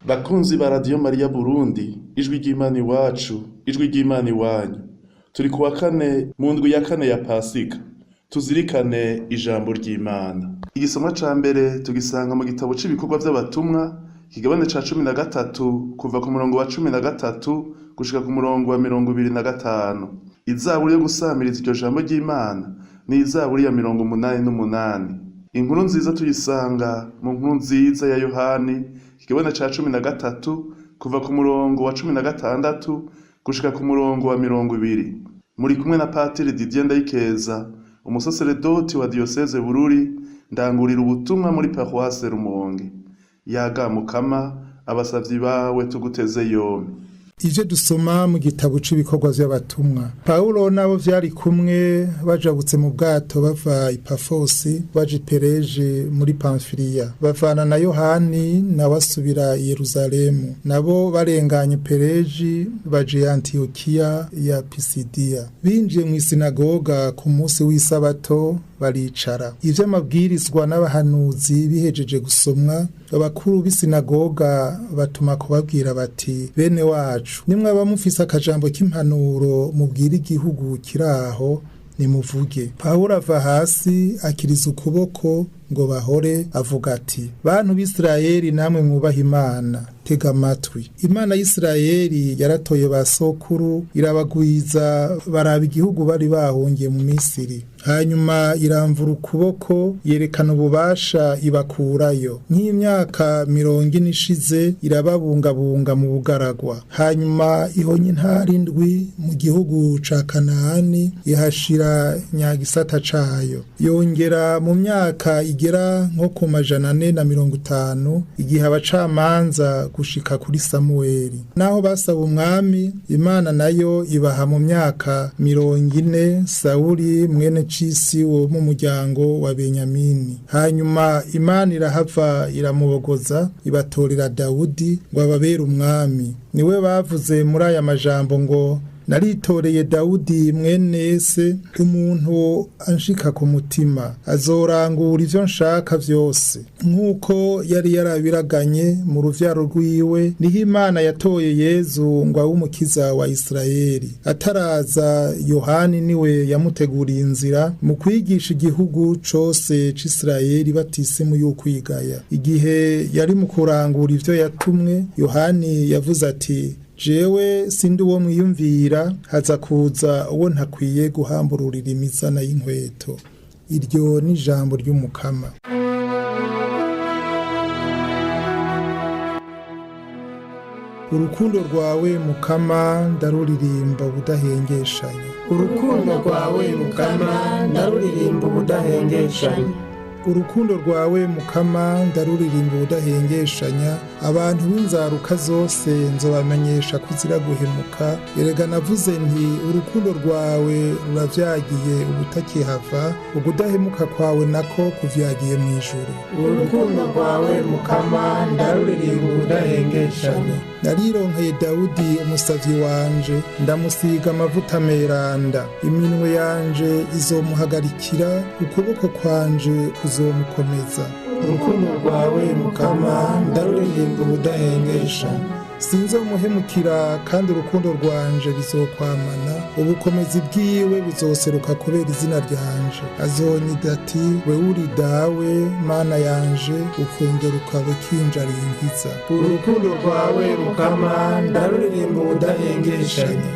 Bakunzi ba Radiyo Mariya Burundi, ijwi ry'Imana iwacu, ijwi ry'Imana iwanyu. Turi kuwa kane mu ndwi ya kane ya Pasika. Tuzirikane ijambo ry'Imana. Igisomwa ca mbere tugisanga mu gitabo c'ibikorwa vy'abatumwa, ikigabane ca 13 kuva ku murongo wa 13 gushika ku murongo wa 25. Izaburi yo gusamiriza iryo jambo ry'Imana ni izaburi ya 88. Inkuru nziza tuyisanga mu nkuru nziza ya Yohani, ikigabane ca 13 kuva ku murongo wa 16 gushika ku murongo wa 20. Muri kumwe na Patiri Didier Ndayikeza, umusaseredoti wa Diyoseze Bururi, ndangurira ubutumwa muri Paroisse Rumonge. Yaga Mukama, abasavyi bawe tuguteze yompi. Ivyo dusoma mu gitabo c'ibikorwa vy'abatumwa. Pawulo nabo vyari kumwe bajabutse mu bwato bava i Pafosi baja i Pereje muri Pamfiliya. Bavana na Yohani nawe asubira i Yeruzalemu. Nabo barenganye Pereji baja i Antiyokiya ya Pisidiya. Binjiye mw'isinagoga ku munsi w'isabato baricara. Ivyo amabwirizwa n'abahanuzi bihejeje gusomwa, abakuru b'isinagoga batuma kubabwira bati: bene wacu, nimwaba mufise akajambo k'impanuro mubwira igihugu kiraho nimuvuge. Pawulo ava hasi akiriza ukuboko ngo bahore, avuga ati: bantu b'Isirayeli namwe mwubaha Imana, tega amatwi. Imana y'Isirayeli yaratoye ba sokuru, irabagwiza baraba igihugu bari bahungiye mu Misiri. Hanyuma iramvura ukuboko yerekana ububasha ibakurayo. Nk'imyaka 40 ishize irababungabunga mu bugaragwa. Hanyuma ihonya intara indwi mu gihugu ca Kanahani, ihashira nyagisata cayo. Yongera mu myaka igera nko ku 450 igihe abacamanza gushika kuri Samueli. Naho basaba umwami, Imana nayo ibaha mu myaka 40 Sauli mwene Cisi wo mu muryango wa Benyamini. Hanyuma Imana irahava iramubogoza, ibatorera Dawudi ngo ababere umwami. Niwe bavuze muri aya majambo ngo: naritoreye Dawudi mwene se, umuntu anshika ku mutima, azorangura ivyo nshaka vyose. Nk'uko yari yarabiraganye mu ruvyaro rwiwe, niho Imana yatoye Yezu ngo abe umukiza wa Isirayeli. Ataraza Yohani niwe yamuteguriye inzira mu kwigisha igihugu cose c'Isirayeli batisimu y'ukwigaya. Igihe yari mu kurangura ivyo yatumwe, Yohani yavuze ati: jewe sindi uwo mwiyumvira, haza kuza uwo ntakwiye guhambururira imizana y'inkweto. Iryo ni ijambo ry'Umukama. Urukundo rwawe Mukama ndaruririmba ubudahengeshanya. Urukundo rwawe Mukama ndaruririmba ubudahengeshanya. Urukundo rwawe Mukama ndaruririmba ubudahengeshanya. Abantu b'inzaruka zose nzobamenyesha kuzira guhemuka. Erega navuze nti: urukundo rwawe ruravyagiye ubutakihava, ugudahemuka kwawe nako kuvyagiye mw'ijuru. Urukundo rwawe Mukama ndaruririmba ubudahengeshanya. Narironkeye Dawudi umusavyi wanje, ndamusiga amavuta meranda. Iminwe yanje izomuhagarikira, ukuboko kwanje kuzomukomeza. Urukundo rwawe Mukama ndaruririmba ubudahengeshanya. Sinzomuhemukira kandi urukundo rwanje bizokwamana, ubukomezi bwiwe buzoseruka kubera izina ryanje. Azonyida ati: wewe uri dawe, Mana yanje, ukongera ukaba ikinjarinkiza. Urukundo rwawe Mukama ndaruririmba ubudahengeshanya.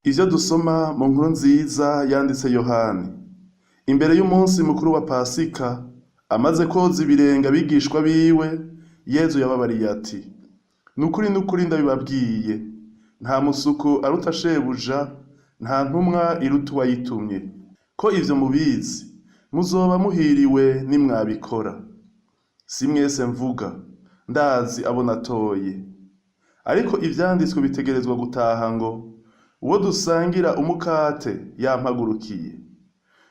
Ivyo dusoma mu nkuru nziza yanditse Yohani. Imbere y'umunsi mukuru wa Pasika, amaze koza ibirenge abigishwa biwe, Yezu yababariye ati: nukuri nukuri ndabibabwiye, nta musuku aruta shebuja, nta ntumwa iruta uwayitumye. Ko ivyo mubizi, muzoba muhiriwe nimwabikora. Si mwese mvuga, ndazi abo natoye. Ariko ivyanditswe bitegerezwa gutaha ngo: uwo dusangira umukate yampagurukiye.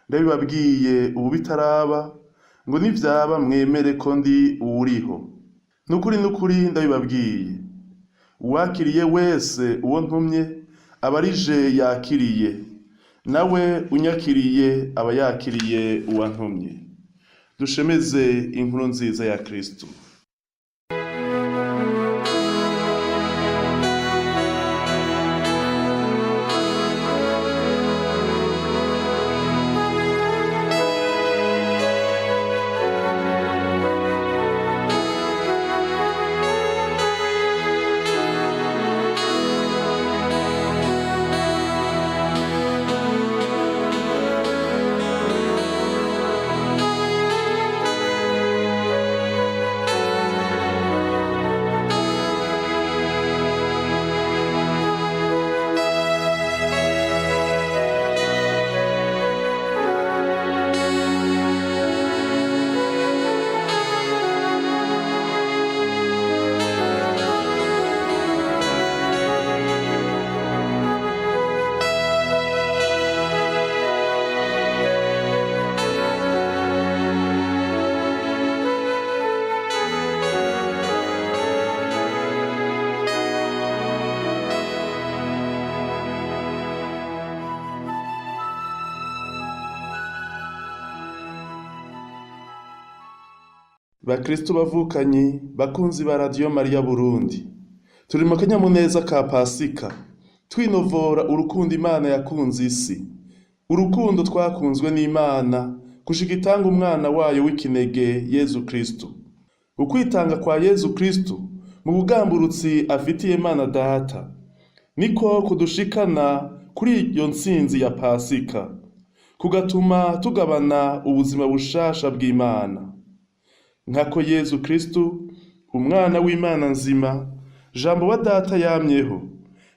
Ndabibabwiye ubu bitaraba, ngo nivyaba mwemere ko ndi uwuriho. Nukuri nukuri ndabibabwiye, uwakiriye wese uwo ntumye aba ari je yakiriye, nawe unyakiriye aba yakiriye uwantumye. Dushemeze inkuru nziza ya Kristo. Bakristu bavukanyi, bakunzi ba Radiyo Mariya Burundi, turi mu kanyamuneza ka Pasika, twinovora urukundo Imana yakunze isi, urukundo twakunzwe n'Imana gushika itanga umwana wayo w'ikinege Yezu Kristu. Ukwitanga kwa Yezu Kristu mu bugamburutsi afitiye Imana Data, niko kudushikana kuri iyo ntsinzi ya Pasika, kugatuma tugabana ubuzima bushasha bw'Imana. Nkako Yezu Kristu, umwana w'Imana nzima, Jambo wa Data yamyeho,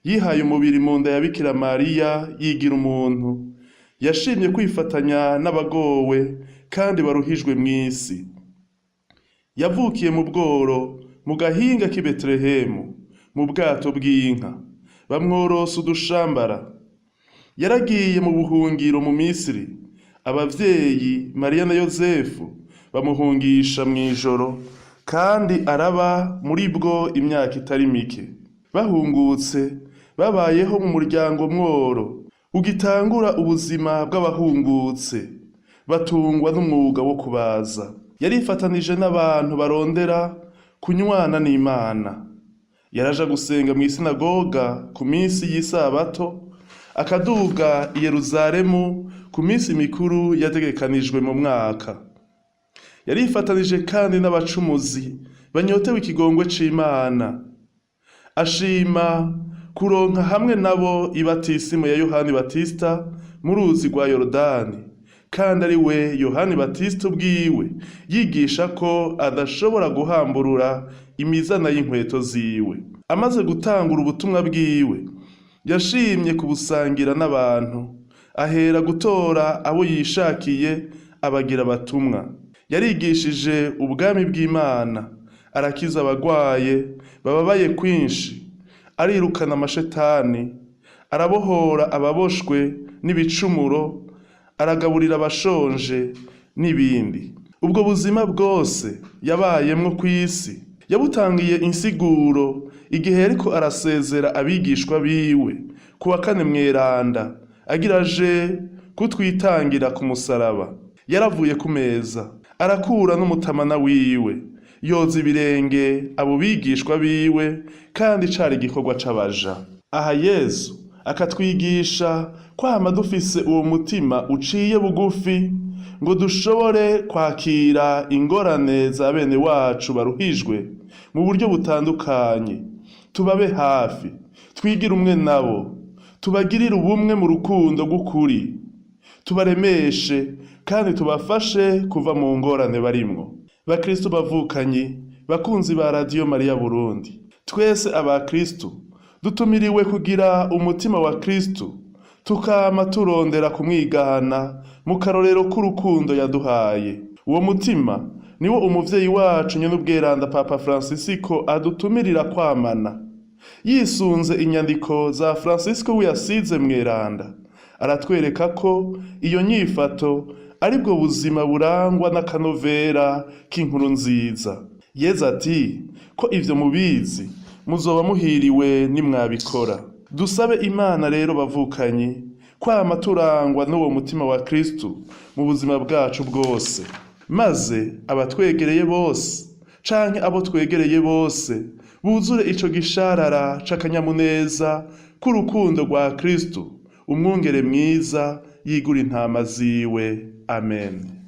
yihaye umubiri mu nda ya Bikira Mariya yigira umuntu, yashimye kwifatanya n'abagowe kandi baruhijwe mw'isi. Yavukiye mu bworo, mu gahinga k'i Betelehemu, mu bwato bw'inka, bamworosa udushambara. Yaragiye mu buhungiro mu Misiri, abavyeyi Mariya na Yozefu bamuhungisha mw'ijoro, kandi araba muri bwo imyaka itari mike. Bahungutse, babayeho mu muryango mworo, ugitangura ubuzima bw'abahungutse, batungwa n'umwuga wo kubaza. Yarifatanije n'abantu barondera kunywana n'Imana. Yaraja gusenga mw'isinagoga ku minsi y'isabato, akaduga i Yeruzalemu ku minsi mikuru yategekanijwe mu mwaka. Yarifatanije kandi n'abacumuzi banyotewe ikigongwe c'Imana. Ashima kuronka hamwe nabo ibatisimu ya Yohani Batista mu ruzi rwa Yorodani, kandi ari we Yohani Batista ubwiwe yigisha ko adashobora guhamburura imizana y'inkweto ziwe. Amaze gutangura ubutumwa bwiwe, yashimye kubusangira n'abantu, ahera gutora abo yishakiye abagira abatumwa. Yarigishije ubwami bw'Imana, arakiza abagwaye bababaye kwinshi, arirukana amashetani, arabohora ababoshwe n'ibicumuro, aragaburira abashonje n'ibindi. Ubwo buzima bwose yabayemwo kw'isi, yabutangiye insiguro igihe yariko arasezera abigishwa biwe ku wa kane mweranda, agira aje kutwitangira ku musaraba. Yaravuye ku meza, arakura n'umutamana wiwe, yoza ibirenge abo bigishwa biwe, kandi cari igikorwa c'abaja. Aha Yezu akatwigisha kwama dufise uwo mutima uciye bugufi ngo dushobore kwakira ingorane za bene wacu baruhijwe mu buryo butandukanye, tubabe hafi, twigire umwe nabo, tubagirire ubumwe mu rukundo rw'ukuri, tubaremeshe kandi tubafashe kuva mu ngorane barimwo. Bakristu bavukanyi, bakunzi ba Radiyo Mariya Burundi, twese abakristu dutumiriwe kugira umutima wa Kristu, tukama turondera kumwigana mu karorero k'urukundo yaduhaye. Uwo mutima niwo umuvyeyi wacu nyen'ubweranda Papa Francisco adutumirira kwamana. Yisunze inyandiko za Francisco w'Asize mweranda, aratwereka ko iyo nyifato aribwo buzima burangwa n'akanovera k'inkuru nziza. Yezu ati ko ivyo mubizi muzoba muhiriwe nimwabikora. Dusabe Imana rero bavukanyi kwama turangwa n'uwo mutima wa Kristu mu buzima bwacu bwose, maze abatwegereye bose canke abo twegereye bose buzure ico gisharara c'akanyamuneza k'urukundo rwa Kristu, umwungere mwiza yigura intama ziwe. Amen.